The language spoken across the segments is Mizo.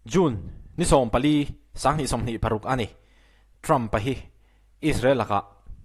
June ni 14 2026 a ni. Trump-a hi Israel lakah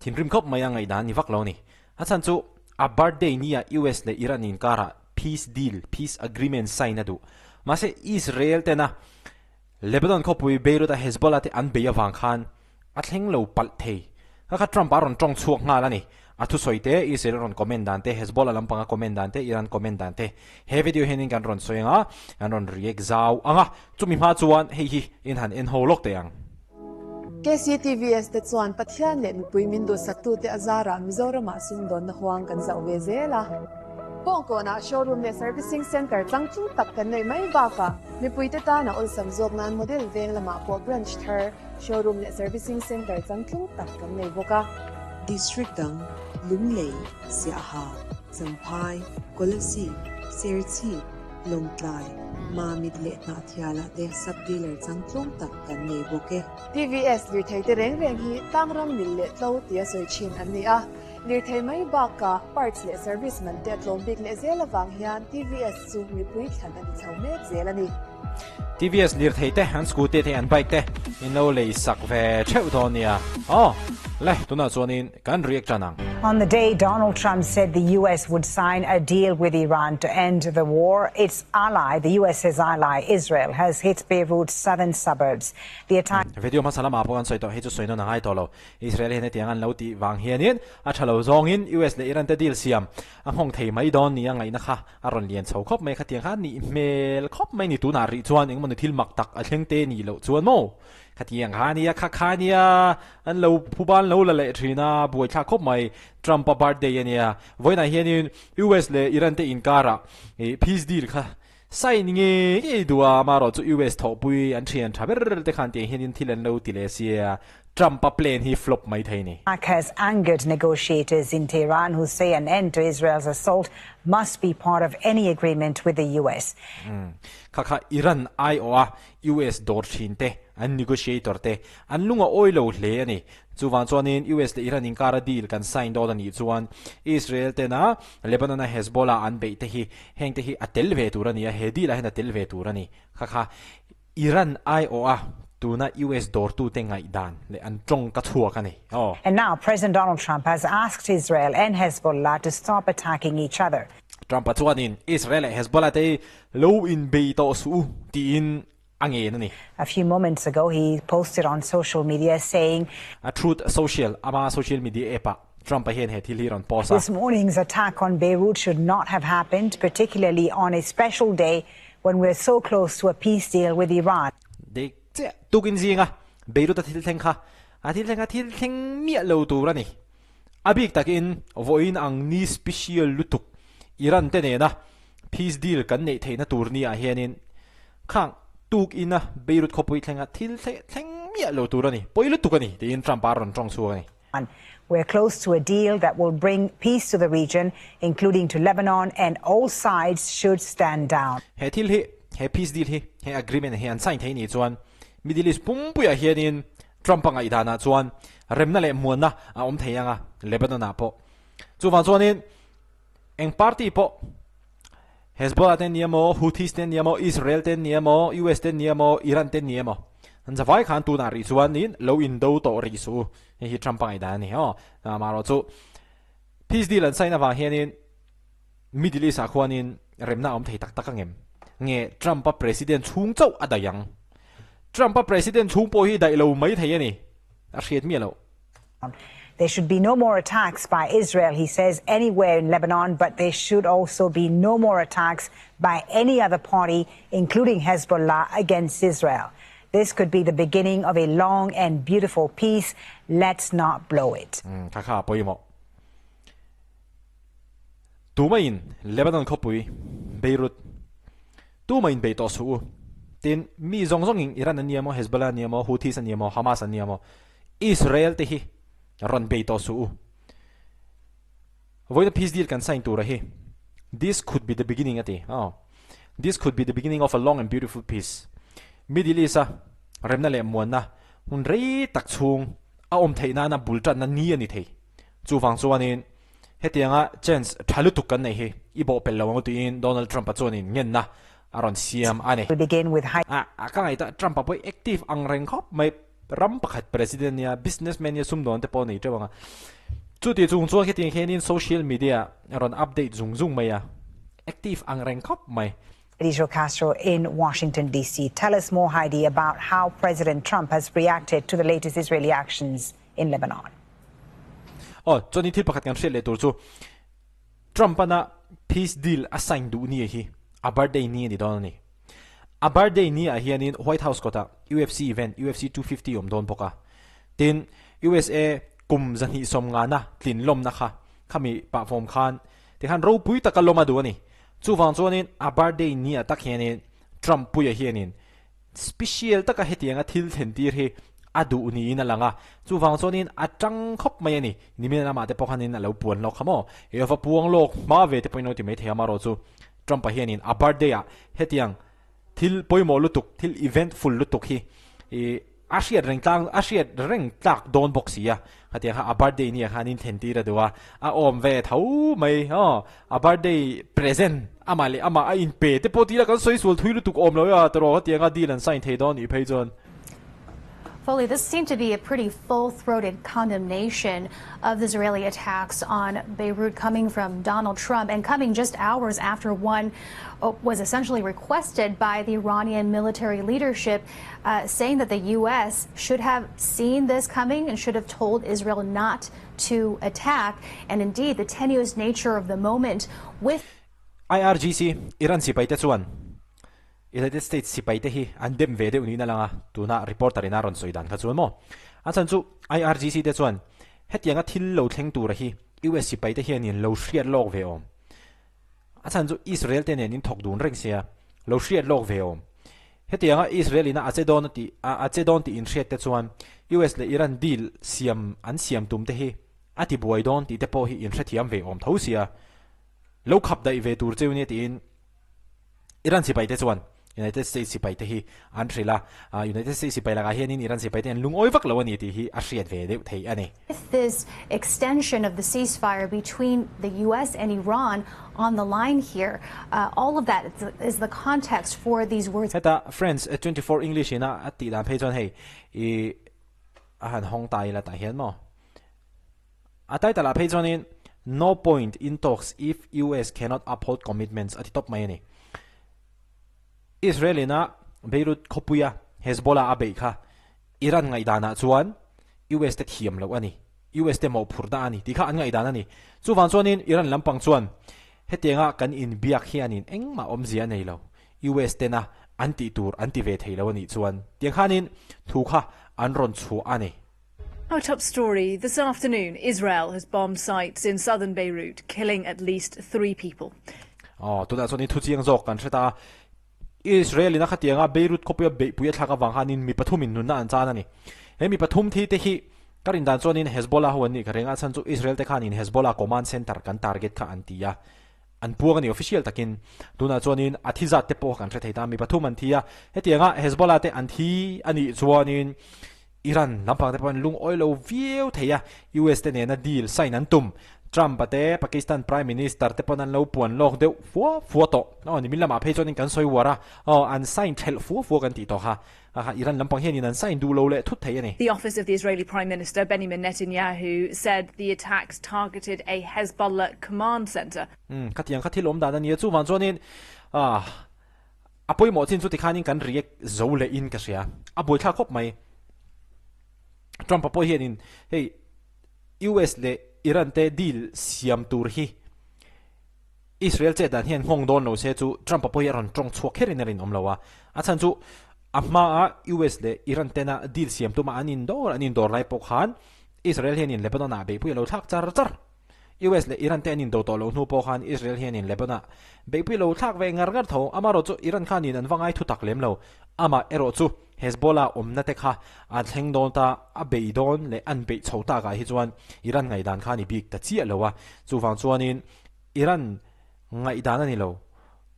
thinrim khawp mai a ngaihdan ni vak lo a ni. A chhan chu a birthday nia US leh Iran inkarah peace deal, peace agreement sign a duh. Mahse Israel tena Lebanon khawpui Beirut-a Hezbollah te an bei avang khan a thleng lo palh thei. Kha kha Trump a rawn tawng chhuak nghal a ni. A thusawi te, Israel a rawn comment dan te, Hezbollah lampanga comment dan te, Iran comment dan te he video hianin kan rawn sawi ang a, kan rawn react zau ang a. Chumi hma chuan hei hi in han en ho lawk teh ang. KCTVS te chuan Pathian leh mipui min duhsaktute a zarah Mizoramah sumdawnna huang kan zauh ve zel a. Kawngkawnah showroom leh servicing centre tlangtlung tak kan neih mai bakah mipuite tana awlsam zawk nan model veng lamah pawh branch thar, showroom leh servicing centre tlangtlung tak kan nei bawk a. District dang, Lunglei, Siaha, Champhai, Kolasib, Serchhip, Lawngtlai, Mamit leh Hnahthialah te sub-dealer changtlung tak kan nei bawk e. TVS lirthei te reng reng hi tlangram mil leh tlo tia sawi thin an ni a. Lirthei mai bakah parts leh service man te a tlawm bik leh zel avang hian TVS chu mipui thlan a ni chho mek zel a ni. TVS lirthei te, an scooty te, an bike te in lo lei sak ve theuh dawn nia. Aw le, tunah chuanin kan react tan ang. On the day Donald Trump said the US would sign a deal with Iran to end the war, its ally, the US's ally, Israel, has hit Beirut's southern suburbs. The attack. Video hmasa lamah pawh kan sawi tawh, hei chu sawi nawn a ngai tawh lo. Israel hian hetiang an lo tih vang hianin a tha lo zawngin US leh Iran te deal siam a nghawng thei mai dawn nia ngaihna kha a rawn lian chho khawp mai. Khatiang kha a nih hmel khawp mai ni tunah rih chuan engemaw ni thil mak tak a thleng te nih loh chuan maw? Khatiang kha nia kha kha nia an lo phuban lo la leh thin a, buaithlak khawp mai. Trump-a birthday a nia, vawiinah hianin US leh Iran te inkarah peace deal kha sign ngei ngei duh a, amaherawhchu US thawhpui an thian tha ber te khan tiang hianin thil an lo ti leh sia, Trump-a plan hi flop mai thei ni. Has angered negotiators in Tehran who say an end to Israel's assault must be part of any agreement with the US. Kha kha Iran aiawha US dawr thin te, an negotiator te, an lung a awi lo hle a ni. Chuvang chuanin US leh Iran inkara deal kan sign dawn a nih chuan Israel tena Lebanon-a Hezbollah an beih te hi heng te hi a tel ve tur a ni a, he deal ah hian a tel ve tur a ni. Kha kha Iran aiawha tuna US dawrtute ngaihdan leh an tawng ka chhuak a ni. Aw. And now President Donald Trump has asked Israel and Hezbollah to stop attacking each other. Trump-a chuanin Israel leh Hezbollah te hi lo inbei tawh suh u tiin a ngen a ni. A few moments ago he posted on social media saying. A Truth Social, ama social media app-ah Trump-a hian he thil hi rawn post a. This morning's attack on Beirut should not have happened, particularly on a special day when we're so close to a peace deal with Iran. Dik chiah, tukin zinga Beirut-a thil thleng kha a thil thleng a thil thleng miah lo tur a ni. A bik takin vawiin ang ni special lutuk Iran te nena peace deal kan neih theihna tur ni ah hianin khang tuk ina Beirut khawpui thlenga thil thleng miah lo tur a ni, pawi lutuk a ni tiin Trump a rawn tawng chhuak a ni. We're close to a deal that will bring peace to the region, including to Lebanon, and all sides should stand down. He thil hi, he peace deal hi, he agreement hi an sign thei nih chuan Middle East pumpuiah hianin Trump-a ngaihdanah chuan remna leh muanna a awm thei ang a, Lebanon-ah pawh. Chuvang chuanin eng party pawh, Hezbollah te an ni emaw, Houthis te an ni emaw, Israel te an ni emaw, US te an ni emaw, Iran te an ni emaw, an zavai khan tunah rih chuanin lo indo tawh rih suh u. Hei hi Trump-a ngaihdan a ni. Aw, amaherawhchu peace deal an sign avang hianin Middle East-ah khuanin remna a awm thei tak tak ang em? Nge Trump-a president chhung chauh a daih ang? Trump-a president chhung pawh hi daih lo mai thei a ni, a hriat miah loh. There should be no more attacks by Israel, he says, anywhere in Lebanon, but there should also be no more attacks by any other party, including Hezbollah, against Israel. This could be the beginning of a long and beautiful peace. Let's not blow it. Kha kha pawimawh. Tumaiin Lebanon khawpui, Beirut, tumaiin bei tawh suh u. Tin, mi zawng zawngin Iran an ni emaw, Hezbollah an ni emaw, Houthis an ni emaw, Hamas an ni emaw, Israel te hi rawn bei tawh suh u. Vawiina peace deal kan sign tura hi, this could be the beginning a ti. Aw. This could be the beginning of a long and beautiful peace. Middle East-a remna leh muanna hun rei tak chhung a awm theih nana bul tanna ni a ni thei. Chuvang chuanin hetianga chance tha lutuk kan neih hi i bawhpelh lo ang tiin Donald Trump-a chuanin ngenna A rawn siam a ni. We begin with Heidi. A ka ngaihtuah Trump-a pawh active ang reng khawp mai. Ram pakhat president nia, businessman nia, sumdawn te pawh a nei teuh ang a. Chuti chung chuan khitiang hianin social media a rawn update zung zung mai a. Active ang reng khawp mai. Heidi Castro in Washington, D.C. Tell us more, Heidi, about how President Trump has reacted to the latest Israeli actions in Lebanon. Aw, chuanin thil pakhat kan hriat leh tur chu Trump-ana peace deal a sign duh ni hi a birthday ni a ni dawn a ni. A birthday ni ah hianin White House kawtah UFC event, UFC 250 awm dawn bawk a. Tin, USA kum 250 ngana tlin lawmna kha khami pahfawm khan tikhan ropui taka lawm a duh a ni. Chuvang chuanin a birthday ni ah tak hianin Trump puia hianin Special taka hetianga thil thlen tir hi a duh niin a lang a, chuvang chuanin a tang khawp mai a ni. Nimin lamah te pawh khanin a lo puan lawk kha maw? He va puang lawk hma ve te pawhin lo ti mai thei a, amaherawh chu Trump-a hianin a birthday-ah hetiang thil pawimawh lutuk, thil eventful lutuk hi ih a hriat reng tlang, a hriat reng tlak dawn bawk si a, khatiang kha a birthday nia khanin thlen tir a duh a, a awm ve tho mai aw. A birthday present amah leh amah a inpe te pawh tila kan sawi sual thui lutuk awm lo e a tawrh hetianga deal an sign thei dawn nih phei chuan. Foley, this seemed to be a pretty full-throated condemnation of the Israeli attacks on Beirut coming from Donald Trump and coming just hours after one uh, was essentially requested by the Iranian military leadership, uh, saying that the U.S. should have seen this coming and should have told Israel not to attack and indeed the tenuous nature of the moment with IRGC, Iran sipaite chuan United States sipaite hi an dem ve deuh niin a lang a, tuna reporter in a rawn sawi dan kha chuan maw? A chhan chu IRGC te chuan hetianga thil lo thleng tura hi US sipaite hianin lo hriat lawk ve awm. A chhan chu Israel te nen in thawk dun reng sia, lo hriat lawk ve awm. Hetianga Israel ina a che dawn a tih a che dawn tih inhriat te chuan US leh Iran deal siam an siam tum te hi a ti buai dawn tih te pawh hi inhrethiam ve awm tho sia. Lo khap daih ve tur cheu nia tiin Iran sipai te chuan United States sipai te hi an hrilh a, United States sipai lakah hianin Iran sipai te an lungawi vak lo a ni tih hi a hriat ve deuh theih a ni. With this extension of the ceasefire between the US and Iran on the line here, all of that is the context for these words. Heta France 24 English ina a tih dan phei chuan hei i a han hawng ta ila tah hian maw? A title ah phei chuanin No point in talks if US cannot uphold commitments a ti tawp mai a ni. Israel ina Beirut khawpuia Hezbollah a beih kha Iran ngaihdanah chuan US te thiam loh a ni, US te mawhphurhna a ni tih kha an ngaihdan a ni. Chuvang chuanin Iran lampang chuan hetianga kan inbiak hianin engmah awmzia a nei lo, US tena an tih tur an ti ve thei lo a nih chuan tiang khanin thu kha an rawn chhuah a ni. Our top story this afternoon, Israel has bombed sites in southern Beirut, killing at least three people. Aw, tunah chuan i thu chiang zawk kan hre ta a. Israel in a khatianga Beirut khawpuia beihpui a thlak avang khanin mi pathumin nunna an chan a ni. He mi pathum thi te hi ka rin dan chuanin Hezbollah ho an nih ka ring a, chhan chu Israel te khanin Hezbollah command center kan target kha an ti a. An puang a ni official takin. Tunah chuanin a thi zat te pawh kan hre thei ta, mi pathum an thi a. Hetianga Hezbollah te an thi a nih chuanin Iran lampang te pawh an lungawi lo viau thei a, US te nena deal sign an tum. Trump-a te Pakistan Prime Minister te pawn an lo puan lawk deuh fua fua tawh. Aw nimin lamah phei chuanin kan sawi uar a, aw an sign thelh fua fua kan tih tawh kha. Aha, Iran lampang hianin an sign duh lo leh thut thei a ni. The office of the Israeli Prime Minister Benjamin Netanyahu said the attacks targeted a Hezbollah command center. Umm, khatiang kha thil awm dan a nia, chuvang chuanin ah A pawimawh chin chu tikhanin kan react zo leh in ka hria. A buaithlak khawp mai. Trump-a pawh hianin hei US leh Iran te deal siam tur hi Israel chet dan hian nghawng dawn lo se chu Trump-a pawh hi a rawn tawng chhuak kherin a rinawm lo a. A chhan chu a hmaa US leh Iran tena deal siam tuma an indawr an indawr lai pawh khan Israel hianin Lebanon-ah beihpui a lo thlak char char. US leh Iran te an indo tawh loh hnu pawh khan Israel hianin Lebanon-ah beihpui lo thlak ve ngar ngar tho. Amaherawh chu Iran khanin an va ngai thu tak lem lo. Amah erawh chu Hezbollah awmna te kha a thleng dawn ta, a bei dawn leh an beih chho takah hi chuan Iran ngaihdan kha a ni bik ta chiah lo a. Chuvang chuanin Iran ngaihdan a ni lo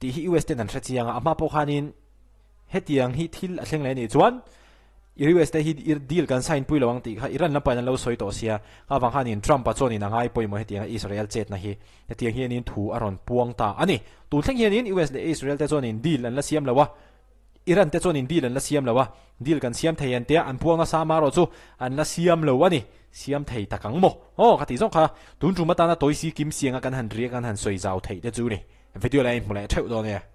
tih hi US ten an hre chiang a, a hma pawh khanin hetiang hi thil a thleng leh a nih chuan. US te hi deal kan sign pui lo ang tih kha Iran lampangin an lo sawi tawh sia, kha vang khanin Trump-a chuanin a ngai pawimawh hetianga Israel chetna hi hetiang hianin thu a rawn puang ta a ni. Tun thleng hianin US leh Israel te chuanin deal an la siam lo a, Iran te chuanin deal an la siam lo a, deal kan siam thei an tia an puang nasa amaherawh chu an la siam lo a ni. Siam thei tak ang maw? Aw ka tih zawng kha tun tum atana tawi si kim sianga kan han riak an han sawi zau theih te chu ni. Video lai hmu leh theuh dawn e.